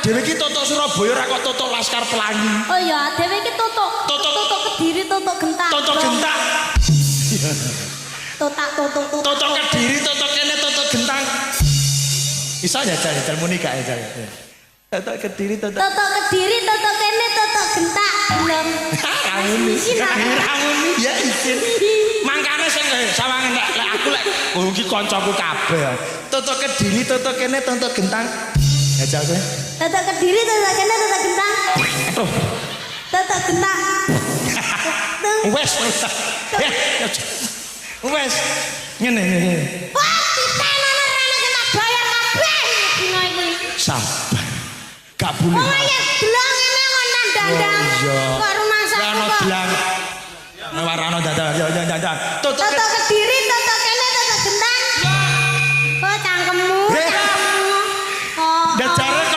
Dhewe iki Toto Surabaya, ora kok Toto Laskar Pelangi. Oh iya, dhewe iki Toto. Toto. Toto Kediri, Toto Gentak. Toto Gentak. Totak toto toto. Toto Kediri, Toto kene, Toto Gentang. Iso jajal jajal muni gak jajal? Toto Kediri, Toto. Toto Kediri, Toto kene, Toto Gentak. Belum. Ramuni. Izin aku. Ramuni ya izin. Mangkane sing sawangan lek lek aku lek, oh, iki kancaku kabeh. Toto Kediri, Toto kene, Toto Gentang. Jajal kowe. Toto Kediri, Toto kene, Toto Gentang. Aduh. Toto Gentak. Tung. Wes. Eh, wes. Ngene ngene. Wah, ditenono rene kena bayar kabeh dina iki. Sabar. Gak boleh. Wong ya delok ngene kok nang dandang. Oh, iya. Kok rumah Rano kok. Delang. Warano dandang. Ya ya dandang. Toto Toto Kediri,